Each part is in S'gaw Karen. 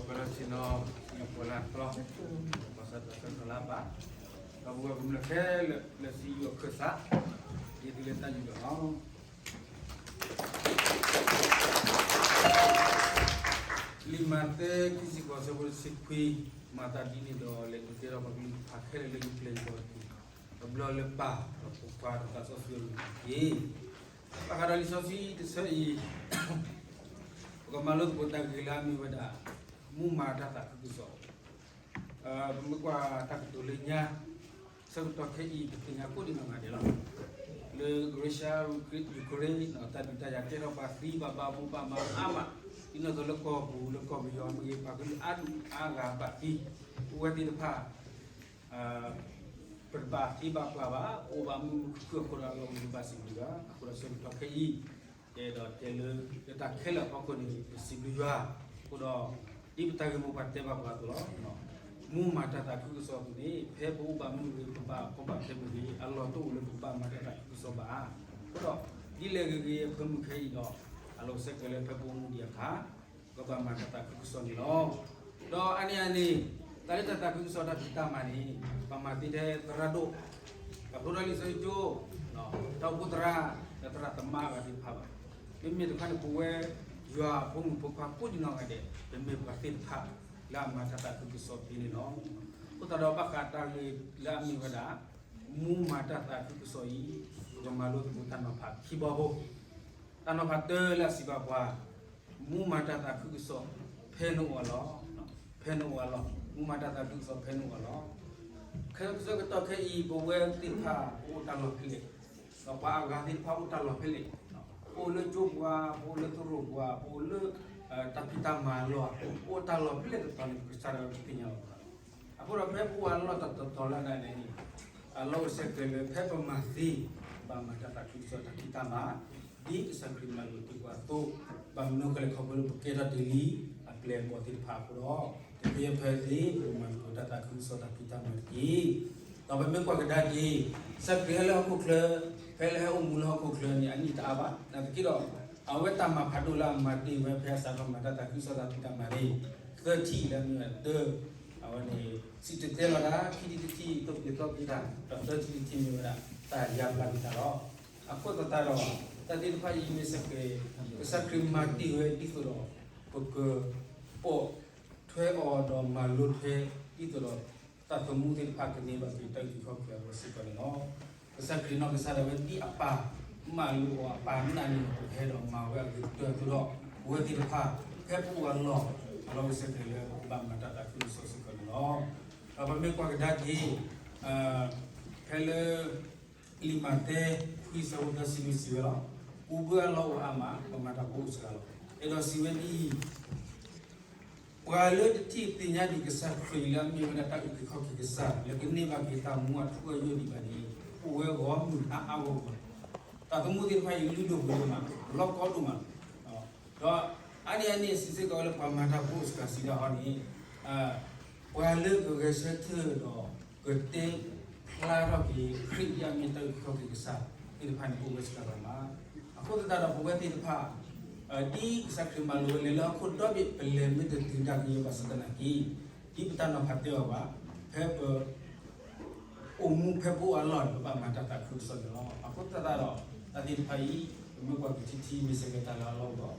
ဝဲလီၤဆ့ၣ်နီၤ ပှၤလၢအကျီ ပှၤစးထီၣ်လၢအပၢ် ဒီးပဝဲကမျၢၢ်ခဲလၢာ်လၢစံယိၣ်အခၢၣ်စး ဒ်သုလၢတၢ်ယူၢ်ဒီးလီၤ. လံာ်မးသဲ ခံဆံဃိး ဆၢဖိတဆံခွံ, မၤသးဒ်န့ၣ်ဒီး လဲၤဒုးကဲထီၣ်ပှၤကလုာ်တဖၣ်ခဲလၢာ်လၢယကျဲၤကပီၤတက့ၢ်. တဘျီလၢပၢ်ဒီးဖိခွါဒီးသးစီဆှံအလိၤတက့ၢ်. ဘၣ်ဃးဒီးလံာ်စီဆှံတဆၢအံၤ ပကမၤလိသကိးတၢ်ဂ့ၢ်လၢအမ့ၢ်ဝဲဒၣ် မူမၤတၢ်သးခုကစီၣ် ပမ့ၢ်ကွၢ်တၢ်ကတိၤလၢညါ ဆၢကတီၢ်ခဲအံၤ ပသ့ၣ်ညါကိးဒံးနီၢ်ဂၤဒဲးလီၤ. လၢ Russia Ukraine တၢ်ဒုးတၢ်ယၤကဲထီၣ်ပှၤသံဘၣ်ဘၣ်ဘိးဘၣ်မးအါမး, ဒ်န့ၣ်အသိးလၢကီၢ်ပူၤလၢကီၢ်ပယီၤမ့ၢ်ဂ့ၤ ပှၤကလုာ်အါဒူၣ်အါဂၤဘၣ်သံ, ပဝဲသ့ၣ်တဖၣ် ပတဘၣ်သံဘၣ်ပှၢ်ဘၣ်, ပအိၣ်ဘၣ်မုာ်မုာ်ခုၣ်ခုၣ်အဃိဒီး အလီၢ်အိၣ်လၢပဘၣ်စံးဘျုးယွၤ, အဃိဒီးဆၢကတီၢ်ခဲအံၤ ယအဲၣ်ဒိးတဲလၢ လၢတၢ်ခဲလၢာ်အဖီခိၣ်န့ၣ် ပစံးဘျုးယွၤ, အဃိဒီး ဒ်ပတၢ်ဂ့ၢ်မိၢ်ပှၢ်တဲဘၣ်ပှၤအသိးလီၤ. မူမၤတၢ်သးခုကစီၣ်အပူၤန့ၣ် ဖဲပအိၣ်ဘၣ်မုာ်ဂ့ၤ ပဘၣ်ကီဘၣ်ခဲမ့ၢ်ဂ့ၤ အလီၢ်တအိၣ်လၢပကဘၣ်မၤတၢ်သးခုကစီၣ်ဘၣ်. အဃိဒီး ဒ်လဲၣ်ဂ့ၤဂ့ၤ ဖဲမုၢ်ခဲအံၤဒီး အလီၢ်အိၣ်ဆဲးကျိးလၢဖဲပအိၣ်မူဒံးအခါ ပကဘၣ်မၤတၢ်သးခုကစီၣ်န့ၣ်လီၤ. ဒီးအါန့ၢ်အန့ၣ် တၢ်လၢတၢ်သးခုကစီၣ်တၢ်ဖံးတၢ်မၤန့ၣ် ပမၤသ့ထဲသရၣ်ဒိၣ်, ဒီးဖျိထီၣ်လံာ်စီဆှံကၠိ, တၢ်အိၣ်ဖှိၣ်သရၣ်, ဒီးသရၣ်သမါအဂၤသ့ၣ်တဖၣ်ဘၣ်. မ့မ့ၢ်တခါန့ၣ် ပဝဲယွၤအဖိမုၣ်ဖိခွါကိးဒံးနီၢ်ဂၤဒဲး ပမ့ၢ်ပှၤသ့ၣ်တဖၣ် လၢအမၤတၢ်သးခုကစီၣ်သ့န့ၣ်လီၤ. အဃိသတးဒီးဘၣ်ဃးတၢ်ဂ့ၢ်လၢအမ့ၢ်ဝဲဒၣ် မူမၤတၢ်သးခုကစီၣ်အံၤ ပကမၤလိသကိးတၢ်နီၤဖးခံဘီဖိ တၢ်နီၤဖးတၢလၢအစံးဘၣ်ပှၤ, မူမၤတၢ်သးခုကစီၣ်ဖဲနအိၣ်အလီၢ်, ဖဲနအိၣ်အလီၢ်, မူမၤတၢ်သးခုကစီၣ်ဖဲနအိၣ်အလီၢ်. ခဲဆၢကတီၢ်ခဲအံၤ ပဝဲသ့ၣ်တဖၣ် ပအိၣ်တၢ်လီၢ်ဖဲလဲၣ်, ဒီးပှၤအဂၤသ့ၣ်တဖၣ်အိၣ်တၢ်လီၢ်ဖဲလဲၣ်, ပအိၣ်လၢကၠိပူၤဧါ, ပအိၣ်လၢသရိာ်ပူၤဧါ, ပအိၣ်လၢ တၢ်ဖံးတၢ်မၤလီၢ်, ပအိၣ်တၢ်လီၢ်ဖဲလဲၣ်တတီၤန့ၣ် ပကစၢ်ဒၣ်ဝဲပသ့ၣ်ညါလီၤ. အဃိဒီးဖဲပအိၣ်အလီၢ်တတီၤတီၤလၢဒၣ်လဲာ်န့ၣ် အလီၢ်အိၣ်ဆဲးကျိးလၢဖဲပမၤသ့ ဘၣ်မၤတၢ်သးခုကစီၣ်တၢ်ဖံးတၢ်မၤ ဒ်ကစၢ်ခရံာ်မၤလိာ်တ့ၢ်ပှၤအသိး, ဘၣ်မနုၤဃိလဲၣ် ခီဖျိလၢပကဲထီၣ်တ့ၢ်လံအပျဲၢ်အဘီၣ်သ့ၣ်တဖၣ်အဃိဒီး တသ့ဖဲသ့ ပကမၤသကိးတၢ်သးခုကစီၣ်တၢ်ဖံးတၢ်မၤတက့ၢ်. ဒီးပမ့ၢ်ကွၢ်ကဒါက့ၤ ကစၢ်ခရံာ်ဟဲလၢဟီၣ်ခိၣ်ချၢ, ဖဲလၢဟဲအိၣ်မူလၢဟီၣ်ခိၣ်ချၢန့ၣ် အနံၣ်တအါဘၣ်. နာ်သက့ဒီး အဝဲတၢ်မၤဖးဒိၣ်လၢအမၤတ့ၢ်ဝဲဖဲအစးထီၣ်မၤတၢ်သးခုကစီၣ်တၢ်ဖံးတၢ်မၤန့ၣ် သၢထံၣ်လၢမ့ၢ်ဝဲဒၣ်တၢ် အဝဲန့ၣ် စံၣ်တဲၤတဲလီၤတၢ်, ခံထံၣ်တထံၣ် သိၣ်က့ၤသီက့ၤတၢ်, ဒီးသၢထံၣ်တထံၣ်မ့ၢ်ဝဲဒၣ် တၢ်ယါဘျါက့ၤတၢ်လီၤ. အဃိသတးဒီး တၢ်သ့ၣ်တဖၣ်အံၤမ့ၢ်စ့ၢ်ကီး ကစၢ်ခရံာ်မၤတ့ၢ်ဝဲဒ်သိးဒီး ပကပိာ်ထွဲအီၤဒီးမၤလိထွဲ ဒ်သိးဒီး သးသမူသ့ၣ်တဖၣ်ကန့ၢ်ဘၣ်က့ၤတၢ်အုၣ်က့ၤခီၣ်က့ၤအဂီၢ်စ့ၢ်ကီးန့ၣ်လီၤ. ကစၢ်ခရံာ်နီၢ်ကစၢ်ဒၣ်ဝဲဒ်အပၢ်မၤလိာ်အီၤ အပၢ်နာ်န့ၢ်အီၤ ပကဟဲဒီးမၤဝဲအဂ့ၤကတၢၢ်အသိးဒီး ပဝဲသ့ၣ်တဖၣ် ဖဲပအိၣ်အလီၢ် အလီၢ်အိၣ်ဆဲးကျိးလၢပကဘၣ်မၤတၢ်သးခုကစီၣ်စ့ၢ်ကီးန့ၣ်လီၤ. ဒီးပမ့ၢ်ကွၢ်ကဒါက့ၤ ဖဲလၢ လံာ်မးသဲ ခွံ ဆၢဖိသၢဆံလွံၢ်စံးဝဲလီၤ. ပူၤဘၢအလီၢ်အိၣ်အါမး ပမၤတၢ်ဖိအိၣ်စှၤလီၤ. အဲၣ်ဒိးစံးဝဲဒ်အံၤ ပှၤလၢတထံၣ်သ့ၣ်ညါဒံးကစၢ်ခရံာ်လၢအမ့ၢ်ဝဲဒၣ်တၢ်အုၣ်က့ၤခီၣ်က့ၤကစၢ် လၢကန့ၢ်ဘၣ်က့ၤတၢ်မူအထူအယိာ်ဒံးဘၣ်န့ၣ် အိၣ်ဝဲဂီၢ်မုၢ်အါအါဂီၢ်ဂီၢ်, တၢ်သမူသ့ၣ်တဖၣ်အံၤ လုၢ်ဒိၣ်ပှ့ၤဒိၣ်မး လီၢ်ကီဒိၣ်မး ဒီးအါန့ၢ်အန့ၣ် စံးစ့ၢ်ကီးဝဲလၢပှၤမၤတၢ်ဖိအိၣ်စှၤစံးတၢ်ဟီန့ၣ် ပှၤလၢကဂဲၤဆၢထၢၣ်ဒီး ကတဲဖျါထီၣ်က့ၤ ခရံာ်ဒ်အမ့ၢ်တၢ်အုၣ်က့ၤခီၣ်က့ၤကစၢ်သ့ၣ်တဖၣ်န့ၣ် အိၣ်ဝဲစှၤလီၤမး. အဃိသတးဒီး ပဝဲသ့ၣ်တဖၣ် ဒ်ကစၢ်ခရံာ်မၤလိာ်ဝဲလဲၤလၢဟီၣ်ခိၣ်ဒီဘ့ၣ် ပလဲၤမ့ၢ်တတုၤတၢ်ကယဲၢ်ဘၣ်ဆၣ်သနာ်က့ ဒ်ပတၢ်နီၤဖးတဲအီၤဘၣ် ဖဲပ အိၣ်မူဖဲပအိၣ်အလီၢ်န့ၣ် ပဘၣ်မၤတၢ်သးခုကစီၣ်န့ၣ်လီၤ. အဃိသတးဒီး တၢ်သ့ၣ်တဖၣ်အံၤ ပမ့ၢ်ကွၢ်က့ၤထံထံမ့ၢ်စ့ၢ်ကီးတၢ်လၢအလီၢ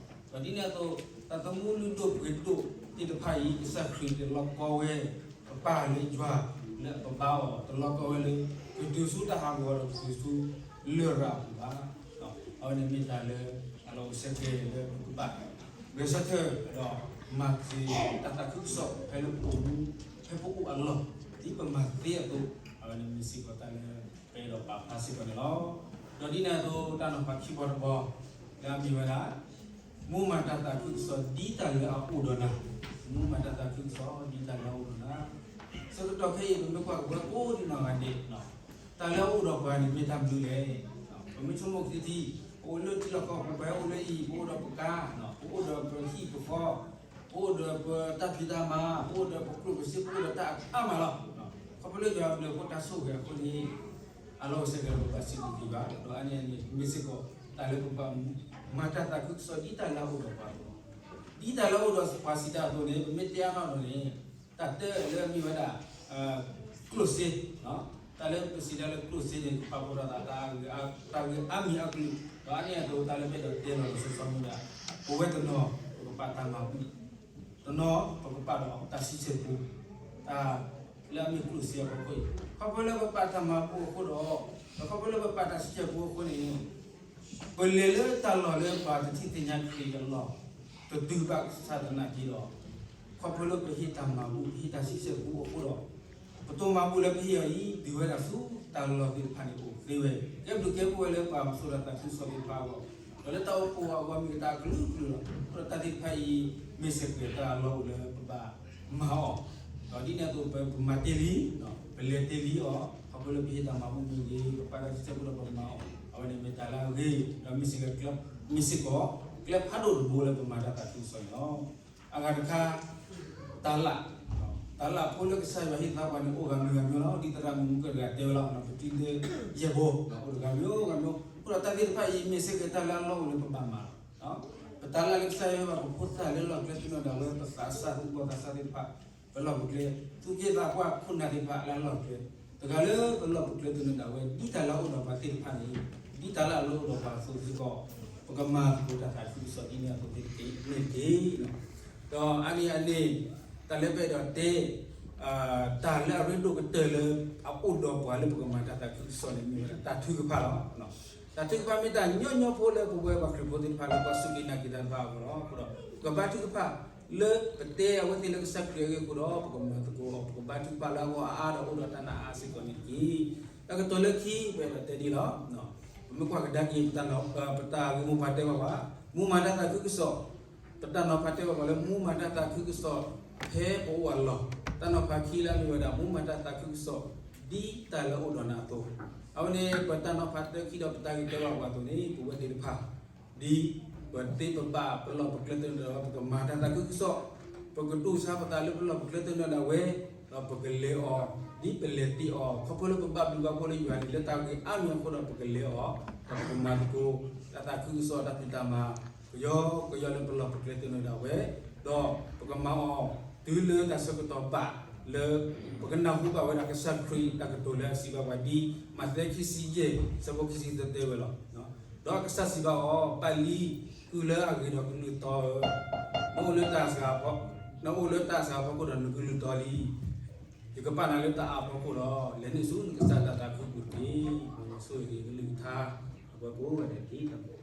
်အိၣ်ဒီး ဒီးဒ်န့ၣ်အသိး တၢ်သမူလုၢ်ဒိၣ်ပှ့ၤဒိၣ်သ့ၣ်တဖၣ်အံၤ ကစၢ်ခရံာ်တလီၢ်ကီဝဲ ပပၢ်လၢယွၤလၢအပဘါအီၤ တလီၢ်ကီဝဲလၢ ကတုၤဆူတၢ်ဟးဂီၤဒီးကတုၤဆူလရာ်အပူၤဘၣ်. အဝဲန့ၣ်မ့ၢ်တၢ်လၢ အလီၢ်အိၣ်ဆၢက့ၤလၢပကဘၣ် ဂဲၤဆၢထၢၣ်ဒီးမၤက့ၤတၢ်သးခုကစီၣ်ဖဲလၢပအိၣ်မူ ဖဲပအိၣ်အလီၢ် ဒ်ပမၤသ့အသိး အဝဲန့ၣ်မ့ၢ်စ့ၢ်ကီးတၢ်လၢပအဲၣ်ဒိးပာ်ဖျါစ့ၢ်ကီးန့ၣ်လီၤ. ဒီးဒ်န့ၣ်အသိး တၢ်နီၤဖးခံဘီတဘီ လၢအမ့ၢ်ဝဲဒၣ် မူမၤတၢ်သးခုကစီၣ်ဒ်တၢ်လၢအအိၣ်ဒီးနၤ, မူမၤတၢ်သးခုကစီၣ်ဒ်တၢ်လၢအအိၣ်ဒီးနၤ. ဆၢကတီၢ်ခဲအံၤ ပမ့ၢ်ကွၢ်က့ၤပဝဲကိးဒံးနီၢ်ဂၤဒဲး တၢ်လၢအအိၣ်ဒီးပှၤန့ၣ်မ့ၢ်တၢ်မနုၤလဲၣ်. ပမ့ၢ်ဆိကမိၣ်ကသံၣ်ထံ ပအိၣ်လၢထံလီၢ်ကီၢ် ပဝဲအိၣ်လၢအံၤ ပအိၣ်ဒီးပကါ, ပအိၣ်ဒီးပဟံၣ်ပဃီ, ပအိၣ်ဒီးပတၢ်ဖံးတၢ်မၤ, ပအိၣ်ဒီးပကျိၣ်ပစ့ ပအိၣ်ဒီးတၢ်အါမးလီၤ. ခီဖျိလၢယွၤအဘျုးအဖှိၣ်တၢ်ဆိၣ်ဂ့ၤအဃိန့ၣ် အလီၢ်အိၣ်ဆၢက့ၤလၢပဘၣ်စံးဘျုးက့ၤယွၤ ဒီးအါန့ၢ်အန့ၣ် မ့ၢ်စ့ၢ်ကီး တၢ်လၢပဘၣ်မၤတၢ်သးခုကစီၣ်ဒ်တၢ်လၢအအိၣ်ဒီးပှၤအသိးလီၤ. ဒ်တၢ်လၢအအိၣ်ဒီးပှၤစံးတၢ်အသိးန့ၣ် ပမ့ၢ်တဲအါထီၣ်န့ၣ် တၢ်တၢလၢအမ့ၢ်ဝဲဒၣ် ကျိၣ်စ့, တၢ်လၢပစံးတၢ်လၢကျိၣ်စ့န့ၣ် ကပာ်ဖှိၣ်ထီၣ်သး တၢ်ဂ့ၢ်အါမံၤအကလုာ်, ဒီးအါန့ၢ်အသိး တၢ်လၢပအဲၣ်ဒိးတဲလီၤလီၤဆီဆီမ့ၢ်ဒၣ် ပဝဲတနီၤ ပကပာ်တၢ်မၤဘူၣ်, တနီၤပကပာ်ဒီးတၢ်စံးဆဲၣ်ပူ, တၢ်လၢအမ့ၢ်ကျိၣ်စ့အဖီခိၣ်အံၤ, ခီဖျိလၢပပာ်တၢ်မၤဘူၣ်အဃိဒီး, ဒီးခီဖျိလၢပပာ်တၢ်စံးဆဲၣ်ပူအဃိန့ၣ် ပလဲၤလၢတၢ်လီၢ်လၢပှၤတထံၣ်သ့ၣ်ညါခရံာ်အလီၢ် တတုၤဘၣ်ကစၢ်သနာ်က့ဒီး, ခီဖျိလၢပဟ့ၣ်တၢ်မၤဘူၣ် ပဟ့ၣ်တၢ်စံးဆဲၣ်ပူအဃိဒီး, ပတိၢ်မၤဘူၣ်လၢပဟ့ၣ်အီၤအံၤ တုၤဝဲဒၣ်ဆူတၢ်လီၢ်သ့ၣ်တဖၣ်န့ၣ်အိၣ်သ့ဝဲ, ကဲဘျုးကဲဖှိၣ်ဝဲလၢပှၤမၤစိာ်တၢ်သးခုကစီၣ်သ့ၣ်တဖၣ်အဂီၢ်, ဒီးလၢတၢ်အိၣ်ဖှိၣ်အဂီၢ်မ့ၢ်ကတၢ်အကလုာ်ကလုာ်လီၤ. အဃိဒီးတၢ်သ့ၣ်တဖၣ်အံၤ မ့ၢ်စ့ၢ်ကီးတၢ်လီၢ်အိၣ်လၢပဘၣ်မၤအီၤ, ဒီးဒ်န့ၣ်အသိး ပမၤတ့ၢ်လံ, ပလဲၤတ့ၢ်လံအီၤ, ခီဖျိလၢပဟ့ၣ်တၢ်မၤဘူၣ်မ့ၢ်ဂ့ၤ, ပပာ်တၢ်စံးဆဲၣ်ပူဒီးပမၤအီၤ, အဝဲန့ၣ်မ့ၢ်တၢ်လၢအဂ့ၤ, ဒီးမ့ၢ်စ့ၢ်ကီး မ့ၢ်စ့ၢ်ကီး ကျဲဖးဒိၣ်တဘိလၢပမၤတၢ်သးခုကစီၣ်န့ၣ်လီၤ. အဂၤတခါ တၢ်လၢ်, တၢ်လၢ်ဖိလၢကစၢ်ယွၤဟ့ၣ်သါပှၤန့ၣ် အိၣ်ဂၤမံၤဂၤမံၤလီၤ. ဒ်သရၣ်မုၣ်မူကတဂၤတဲဝဲလီၤ, ပတုၤလၢယဲၢ်ဘိ, အိၣ်တဂၤမံၤအိၣ်ဂၤမံၤ, အဃိဒီးတၢ်သ့ၣ်တဖၣ်အံၤ မ့ၢ်စ့ၢ်ကီးတၢ်လၢအလီၢ်အိၣ်လၢပဘၣ်မၤလီၤ. ပတၢ်လၢ်လၢကစၢ်ယွၤဟ့ၣ်ပှၤ ပဖိသၣ်လၢလီၢ်ကျဲသနၢၣ်ဒၣ်ဝဲ ပသးစၢ်သူၣ်ဘီၣ်သးစၢ်သ့ၣ်တဖၣ် ပလီၢ်ပကျဲ, သူၣ်က့သးပှၢ်ခိၣ်နၢ်သ့ၣ်တဖၣ်လၢလီၢ်ကျဲ, တဂၤလၢပလီၢ်ပကျဲသနၢၣ်ဒၣ်ဝဲ ဒ်တၢ်လၢအအိၣ်ဒီးပှၤသ့ၣ်တဖၣ်န့ၣ်, ဒ်တၢ်လၢအလီၢ်အိၣ်ဒီးပှၤအသိးစ့ၢ်ကီး, ပကမၤသကိးတၢ်သးခုကစီၣ်ဒ်န့ၣ်အသိးသ့ၣ်တက့ၢ်န့ၣ်တက့ၢ်. ဒီးအါန့ၢ်အန့ၣ် တၢ်လၢပအဲၣ်ဒိးတဲ တၢ်လၢအရ့ဒိၣ်ကတၢၢ်လၢအအိၣ်ဒီးပှၤလၢပကမၤတၢ်သးခုကစီၣ်န့ၣ် မ့ၢ်ဝဲဒၣ်တၢ်ထုကဖၣ်လီၤ. တၢ်ထုကဖၣ်မ့ၢ်တၢ်ညီညီဖိလၢပဝဲပှၤခရံာ်ဖိသ့ၣ်တဖၣ်လၢပှၤစူၢ်က့ၤနာ်က့ၤတၢ်တဖၣ်အဂီၢ်လီၤ. အဃိဒီး ပကဘါထုကဖၣ်လၢပတဲအဝဲသ့ၣ်လၢကစၢ်ခရံာ်အဂ့ၢ်အဃိဒီး ပကမၤသကိးအီၤ, ပကဘါထုကဖၣ်လၢအဂီၢ်အါအါဒီးအိၣ်ဒီးတၢ်နာ်အါအါစ့ၢ်ကီးန့ၣ်တက့ၢ်. တၢ်ကတိၤလၢခံ ပအဲၣ်ဒိးတဲဒ်လီၤ. ပမ့ၢ်ကွၢ်ကဒါက့ၤ ပတၢ်ဂ့ၢ်မိၢ်ပှၢ်တဲဘၣ်ပှၤ, မူမၤတၢ်သးခုကစီၣ်, ပတၢ်နီၤဖးတဲဘၣ်ပှၤလၢမူမၤတၢ်သးခုကစီၣ် ဖဲပအိၣ်အလီၢ်, တၢ်နီၤဖးခံလၢအမ့ၢ်ဝဲဒၣ် မူမၤတၢ်သးခုကစီၣ် ဒ်တၢ်လၢအအိၣ်ဒီးနၤအသိး, အဝဲန့ၣ် ပတၢ်နီၤဖးတၢခံဒီးပတၢ်ဂ့ၢ်တဲဘၣ်ပှၤအသိးန့ၣ် ပဝဲသ့ၣ်တဖၣ် ဒ်ပသ့ပဘၣ်ပလီၢ်ပကျဲသနၢၣ်ဒၣ်ဝဲ ပကမၤတၢ်သးခုကစီၣ်, ပကတူၢ်ဆါပသးလၢပလီၢ်ပကျဲသနၢၣ်ဒၣ်ဝဲ, ဒီးပကလဲၤအီၤ ဒ်ပလဲၤတ့ၢ်အီၤ, ခီဖျိလၢပဘၣ်ဘျုးဘၣ်ဖှိၣ်လၢယွၤန့ၣ် လၢတၢ်ဂ့ၢ်အါမံၤအဃိဒီးပကလဲၤအီၤ, ဒီးပကမၤသကိး တၢ်သးခုကစီၣ်တၢ်ဖံးတၢ်မၤ ကယီကယီလၢပလီၢ်ပကျဲသနၢၣ်ဒၣ်ဝဲ, ဒီးပကမၤအီၤ တုၤလၢတၢ်ဆၢကတီၢ်ဘၣ်လၢ ပကနၢ်ဟူဘၣ်ဝဲဒၣ်ကစၢ်ခရံာ်တၢ်ကတိၤလၢအစံးဘၣ်ပှၤဒ် မးသဲခံဆံယဲၢ် ဆၢဖိခံဆံသၢတဲဝဲလီၤ. ဒီးကစၢ်စံးဘၣ်အီၤ, ပၢ်လံ, ကုၢ်လၢအဂ့ၤဒီးကလုၢ်တီဧၢ, နအိၣ်လၢတၢ်စှၤ, နအိၣ်လၢတၢ်စှၤအဖီခိၣ်ဒီးနကလုၢ်တီလံ. ယကပာ်နၤလၢတၢ်အါအဖီခိၣ်လီၤ. လဲၤနုာ်ဆူနကစၢ်တၢ်သးခုပူၤတက့ၢ်. ဆိၣ်ဂ့ၤကလုၢ်ကထါ အဝဲကိးဂၤဒဲးတက့ၢ်.